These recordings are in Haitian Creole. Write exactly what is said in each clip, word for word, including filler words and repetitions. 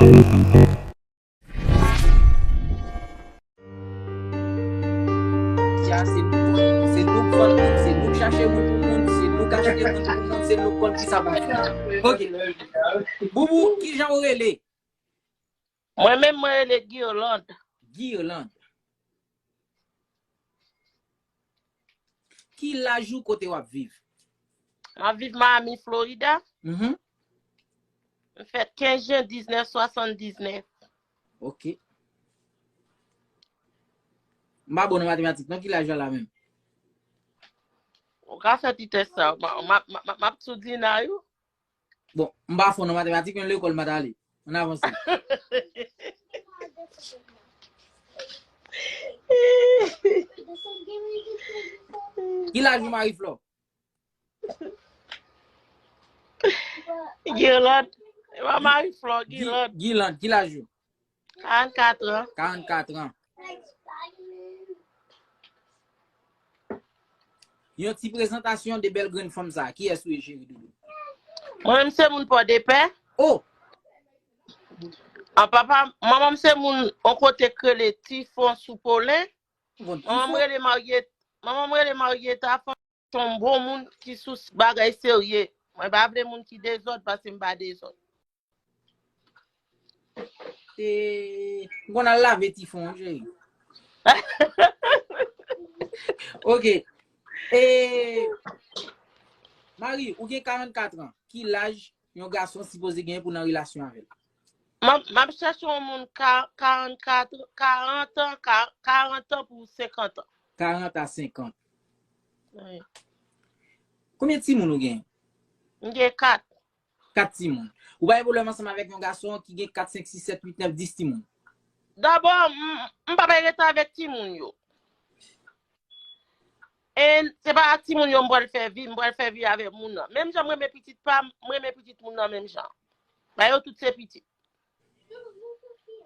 Ya, se nou, se nou k vann moun, se nou k chache moun pou moun, se nou k achte moun pou moun, se nou k konn ki sa pou moun. Ok. Boubou, ki jan ou rele? Mwen menm, mwen rele Guirlande. Guirlande. Ki laj ou, kote w ap viv? M ap viv Miami, Florida. Mhm. M fèt kenz jen diznèf swasanndiznèf. Ok. M pa bon nan matematik, non, ki laj ou la menm? Ou ka fè ti tès sa. M ap, m ap, m ap, m ap sou Dina, yo. Bon, m pa fò nan matematik, men lekòl m pa t ale. Ann avanse. Ki laj ou, Marie Flore? Guirlande. E pa Marie Flore, Guirlande. Guirlande, ki laj ou? Karannkat an. Karannkat an. Yon ti prezantasyon de bèl grenn fanm sa. Kiyès ou ye, cheri doudou? Mwen menm se moun Pòdepè. Oh! An papa, manman m se moun yon kote k rele Tifon sou Polen. Bon, Manman m rele Marieta. Manman m rele Marieta, fò se yon bon moun ki sou bagay serye. Mwen pa vle moun ki dezòd paske m pa dezòd. Se, m konn al lave Tifon, wi, cheri. Ok. E, Marie, ou gen karannkat an. Ki laj yon gason sipoze genyen pou nan relasyon avè l? M ap, m ap chèche yon moun ka-, karannkat, karant an, ka-, karant an pou senkant an. Karant a senkant. Wi. Konbyen timoun ou gen? M gen kat. Kat timoun. Ou pa gen pwoblèm ansanm avèk yon gason ki gen kat, senk, sis, sèt, uit, nèf, dis timoun? Dabò, m, m pa bay rete avèk timoun yo. E se pa ak timoun yo m pral fè vi, m pral fè vi avèk moun nan. Menm jan m renmen pitit pa m, m renmen pitit moun nan menm jan. Ba yo tout se pitit.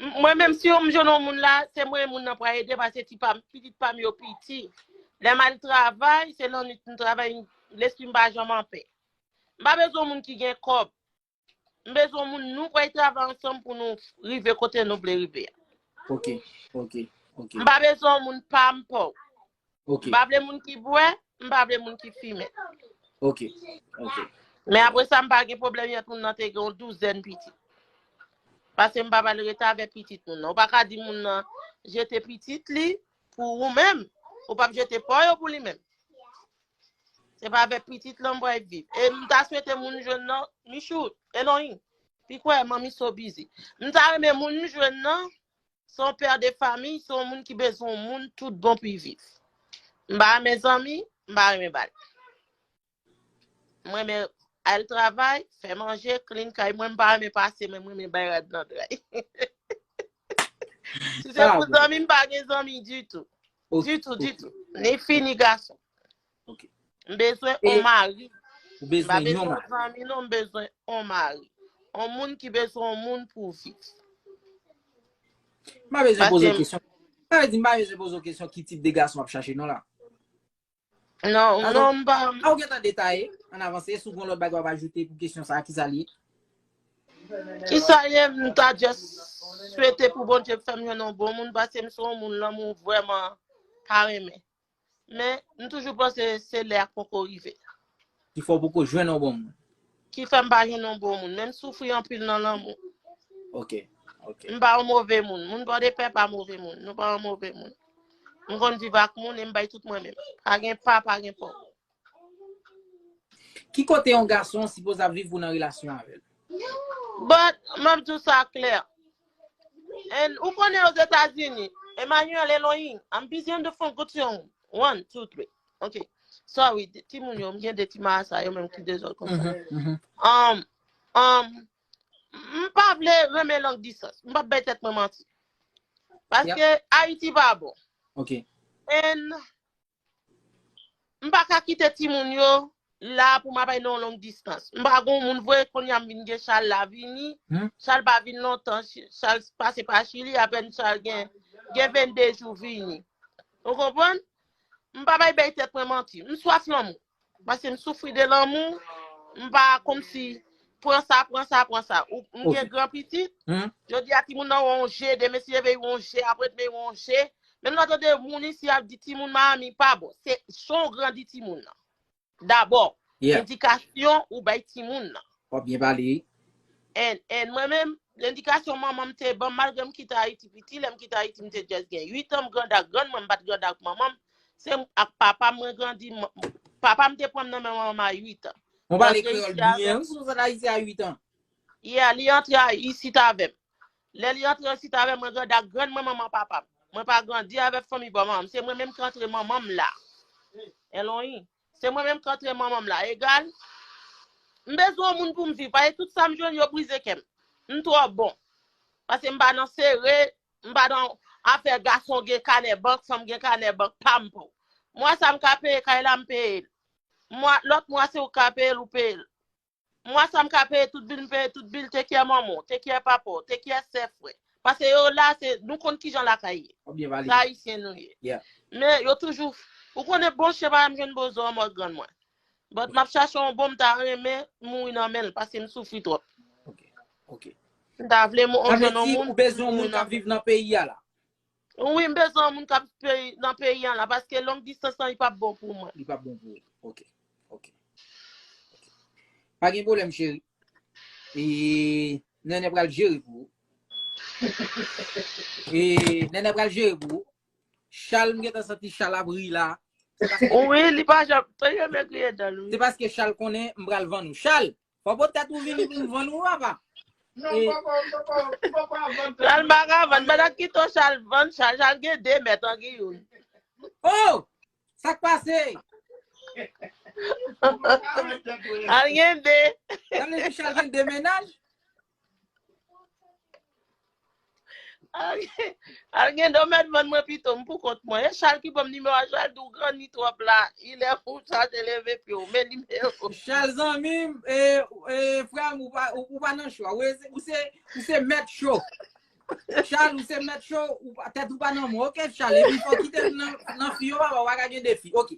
M, mwen menm, si m jwenn yon moun la, se mwen moun nan pral ede, paske ti pa m, pitit pa m yo piti. Lè m al travay, se lannwit m travay, lespri m pa janm anpè. M pa bezwen moun ki gen kòb. M bezwen moun nou pral travay ansanm pou nou rive kote nou vle rive a. Ok, ok, ok. M pa bezwen moun pa m pòv. Ok, M pa vle moun ki bwè, m pa vle moun ki fimen. ok, ok. Men apre sa, m pa gen pwoblèm yèt moun nan te gen yon douzèn pitit. Paske m pa pral rete avèk pitit moun nan. Ou pa ka di moun nan jete pitit li pou ou menm. Ou p ap jete pa w yo pou li menm. Se pa avèk pitit lan m pral viv. E m ta swete moun jwenn nan, Michou, Elohim, pi kwè manmi so busy. M ta renmen moun m jwenn nan, se yon pè de fanmi, se yon moun ki bezwen yon moun tout bon pou l viv. M pa renmen zanmi, m pa renmen bal. M renmen al travay, fè manje, clean kay mwen, m pa renmen pase, men m renmen bay rad nan dray. Si se pou zanmi, m pa gen zanmi ditou. Ok, Ditou, ok. Ditou. Ni fi, ni gason. Ok. M bezwen E yon mari. Ou M pa bezwen yon bezwen mari. Zanmi, non, m bezwen yon mari. Yon moun ki bezwen yon moun pou viv. M pa bezwen poze w Paske kesyon. Sa vle di, m pa bezwen poze w kesyon ki tip de gason w ap chache, non, la. Non, Alò, non, m pa. A, ou gentan detaye, ann avanse, si w gen lòt bagay w ap ajoute pou kesyon sa a, ki sa l ye? Ki sa ye, m ta just swete pou Bondye fè m jwenn yon bon moun, paske m se yon moun lanmou vrèman pa renmen. Men, m toujou panse se lè a k poko rive. Ki fè w poko jwenn yon bon moun. Ki fè m pa jwenn yon bon moun. Men m soufri anpil nan lanmou. Ok, ok. M pa yon move moun. Moun Pòdepè pa move moun. Nou pa yon move moun. M konn viv ak moun e m bay tout mwen menm. Pa gen pa, pa gen pòv. Ki kote yon gason sipoze ap viv pou nan relasyon avè l? But, m ap di w sa klè. And ou konnen Ozetazini, Emmanuel Elohim, I'm busy on the phone, go to your room. One, two, three. Ok. Sorry, de- timoun yo, m gen de ti marasa, yo menm ki dezòd konsa. Mhm, mhm. Um, um, m pa vle renmen long distance. M p ap bay tèt mwen manti. Paske Ayiti pa bon. Ok. And m pa ka kite timoun yo la pou m ap bay nan long distance. M pa gon moun vre, kounye a m vin gen Charles la vini. Hmm. Charles pa vin lontan, Ch- Charles pase pa Chili, apèn Charles gen, gen vennde jou vini. Ou konprann? M pa bay bay tèt mwen manti. M swaf lanmou. Paske m soufri de lanmou. M pa kòmsi pran sa, pran sa, pran sa. Ou, m gen gran pitit. Jodi a, timoun nan wè yon je, demen si leve, yon je, apre demen, yon je. Men lè w tande moun isi ap di timoun Miami pa bon. Se, se yon grandi timoun nan. Dabò, edikasyon ou bay timoun nan. W ap byen pale, wi. And, and mwen menm, edikasyon manman m te ban m, malgre m kite Ayiti piti, lè m kite Ayiti, m te just gen uit an, m grandi ak grann mwen, m pa t grandi ak manman m. Se m ak papa m mwen grandi, m- papa m te pran m nan men manman m a uit an. Mwen pale kreyòl byen, wi, sou sòt Ayiti a uit an. Yeah, li antre a- isit avè m. Lè li antre isit avè m, mwen grandi ak grann mwen, manman papa m. Mwen pa grandi avèk fanmi bò manman m. Se mwen menm ki antre manman m la. Eloyi. Se mwen menm ki antre manman m la. Egal, m bezwen yon moun pou m viv. Paske tout sa m jwenn, yo brize kè m. M twò bon. Paske m pa nan sere, m pa nan afè gason gen kanè bank, fanm gen kanè bank, pa m pou. Mwa sa m ka peye kay la, m peye l. Mwa, lòt mwa se ou ka peye l, ou peye l. Mwa sa m ka peye tout bil, m peye tout bil, take care manman w, take care papa w, take care sè, frè. Paske yo la, se, nou konn kijan lakay ye. W ap byen pale. Se ayisyen nou ye. Yeah. Men yo toujou, ou konnen bon chen pa janm jwenn bozo anmò grann mwen. But m ap chache yon bon, m ta renmen mouri nan men l, paske m soufri twòp. Ok, ok. M ta vle m- Sa vle jwenn yon di moun ou bezwen yon moun k ap viv nan peyi a la. Wi, m bezwen yon moun k ap peyi, nan peyi an la, paske long distans lan, li p ap bon pou mwen. Li p ap bon pou ou. Ok, ok. Ok. Pa gen pwoblèm, cheri. E Nènè pral jere pou ou. E Nènè pral jere pou ou. Chal, m gentan santi Chal ap ri la. Wi, li pa janm, te renmen griye dan l, wi. Se paske Chal konnen m pral vann ou. Chal, fò poutèt ou vini pou m vann ou, papa. Non, papa, papa, papa, vann. Chal pa ka vann, pandan ki tan Chal vann, Chal, Chal gen de mèt angi youn. Oh! Sa k pase? Al gen de. Sa vle di Chal gen de mennaj? Al gen, al gen de, w mèt vann mwen pito, m pou kont mwen. E Chal ki ban m nimewo a, Chal di w grann li twòp la, li lè pou w chache leve pye w, men nimewo. Chal zanmi m, e, e, frè m, ou pa, ou, ou pa nan cho a. Ou se, ou se, ou se mèt cho. Chal, ou se mèt cho, ou pa- tèt ou pa nan mwen. Ok, Chal, epi fò kite m nan, nan fi yo, papa, ou pa ka gen de fi. Ok.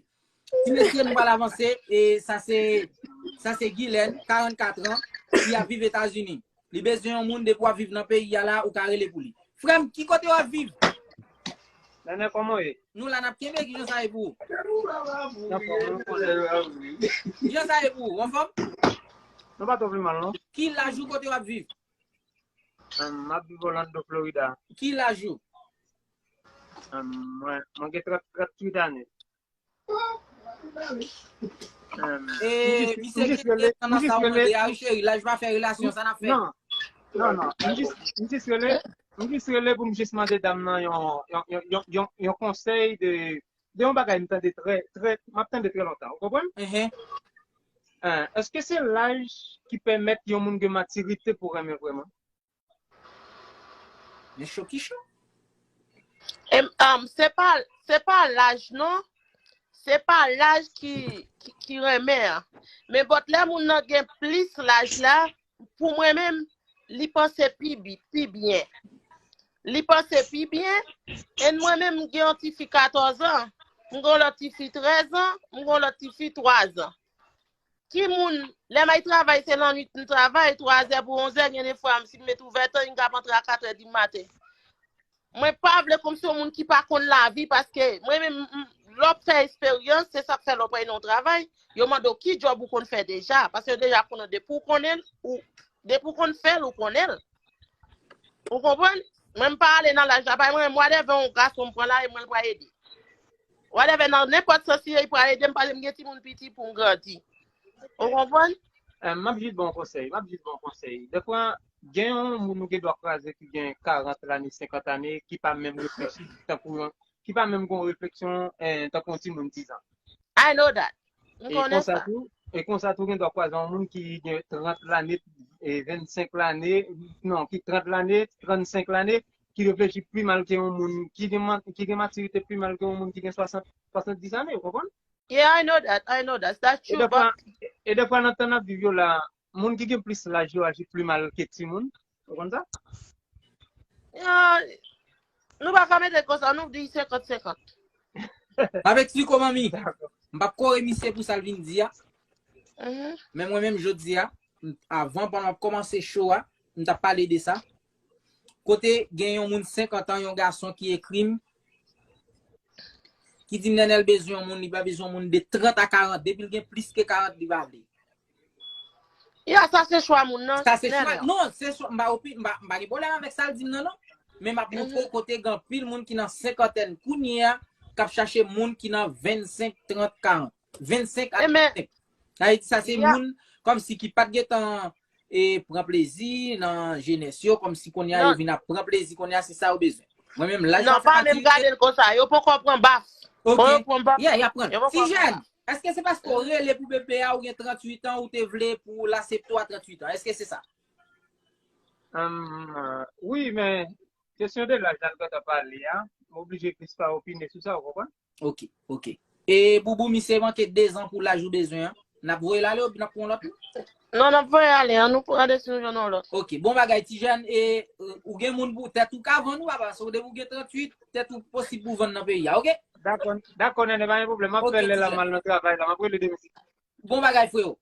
Ti mesye, nou pral avanse. E sa se, sa se Guylaine, karannkat an, ki ap viv Etazini. Li bezwen yon moun, depi w ap viv nan peyi a la, ou ka rele pou li. Frè m, ki kote w ap viv? Nènè, kòman w ye? Nou la, n ap kenbe, kijan sa ye pou ou? Anfòm, ou konnen. Kijan sa ye pou ou? Anfòm? Nou pa twò pi mal, non. Ki laj ou, kote w ap viv? Em, m ap viv Orlando, Florida. Ki laj ou? Em, mwen, mwen gen trant, tranntuit ane. Em, e, misye gen trant an nan sa ou mande a, wi, cheri, laj pa fè relasyon, sa n ap fè. Non, non, non. M jis, m jis rele, m jis rele pou m jis mande dam nan yon, yon, yon, yon, yon, yon konsèy de, de yon bagay m tande trè, trè, m ap tande trè lontan. Ou konprann? Enhen. Eh, èske se laj ki pèmèt yon moun gen matirite pou renmen vrèman? Men cho ki cho. Em, um, se pa, se pa laj non. Se pa laj ki, ki, ki renmen an. Men bòt lè moun nan gen plis laj la, pou mwen menm, li panse pi bi-, pi byen. Li panse pi byen. E mwen menm, m gen yon tifi katòz an. M gen yon lòt tifi trèz an. M gen yon lòt tifi twa zan. Ki moun, lè m al travay, se lannwit m travay, twa zè pou onz è, gen de fwa, m si m met ouvètan, m kab antre a kat è di maten. Mwen pa vle kòmsi yon moun ki pa konn lavi, paske mwen menm, m- lè w ap fè esperyans, se sa k fè lè w pral nan yon travay, yo mande w ki djòb ou konn fè deja, paske yo deja konnen depi w konnen l, ou, depi w konn fè l, ou konnen l. Ou konprann? Mwen, m pa ale nan laj la, pa mwen, whatever yon gason m pran la, e mwen l pral ede. Whatever, nan nenpòt sans li ye, li pral ede m, paske m gen timoun piti pou m grandi. Ou konprann? Eh, m ap jis ba w konsèy, m ap jis ba w konsèy. Dèfwa, gen yon moun ou gen dwa kwaze ki gen karant lane, senkant lane, ki pa menm reflechi tankou yon, ki pa menm gen yon refleksyon, eh, tankou yon timoun diz an. I know that. M konnen sa. E konsa tou, e konsa tou, gen dwa kwaze yon moun ki gen trant lane, e vennsenk lane, non, ki trant lane, trannsenk lane, ki reflechi pi mal ke yon moun ki gen ma- ki gen matirite pi mal ke yon moun ki gen swasant, swasanndis ane, ou konprann? Yeah, I know that. I know that. That's true, but e dèfwa, e dèfwa nan tan n ap viv yo la, moun ki gen plis laj yo aji pi mal ke timoun. Ou konn sa? Yeah, nou pa ka mete konsa, nou di senkant senkant. M ap eksplike w, manmi. M p ap kore misye pou sa l vin di a. Mhm. Men mwen menm, jodi a, avan, pandan m ap kòmanse show a, m t ap pale de sa. Kote gen yon moun senkant an, yon gason ki ekri m, ki di m Nènèl bezwen yon moun, li pa bezwen yon moun de trant a karant. Depi l gen plis ke karant, li pa vle. Ya, sa se chwa moun nan. Sa se chwa. Non, se chwa. M pa opi, m pa, m pa gen pwoblèm avèk sa l di m nan, non. Men m ap montre w kote gen anpil moun ki nan senkantèn kounye a, k ap chache moun ki nan vennsenk, trant, karant. Vennsenk a trannsenk. Sa vle di sa se moun kòmsi ki pa t gentan e pran plezi nan jenès yo, kòmsi kounye a yo vin ap pran plezi, kounye a se sa yo bezwen. Mwen menm laj la. Non, pa menm gade l konsa. Yo poko pran baf. Ok. Yo poko pran baf. Yeah, y ap pran. Ti jèn, èske se paske w rele pou bebe a, ou gen tranntuit an, ou te vle pou l asepte w a tranntuit an? Èske se sa? Um, wi, men kesyon de laj la n gentan pale a, m oblije plis pa opine sou sa, ou konprann? Ok, ok. E Boubou, misye manke dezan pou laj ou bezwen an. N ap voye l ale oubyen n ap pran yon lòt? Non, n ap voye ale, an nou pran desizyon yon lòt. Ok, bon bagay, ti jèn, e ou gen moun pou tèt ou ka vann ou, papa, so depi ou gen tranntuit, tèt ou posib pou vann nan peyi a, ok? Dakò, dakò, Nènè, pa gen pwoblèm, m ap fè l lè l ap al nan travay la, m ap rele demen. Bon bagay, freo.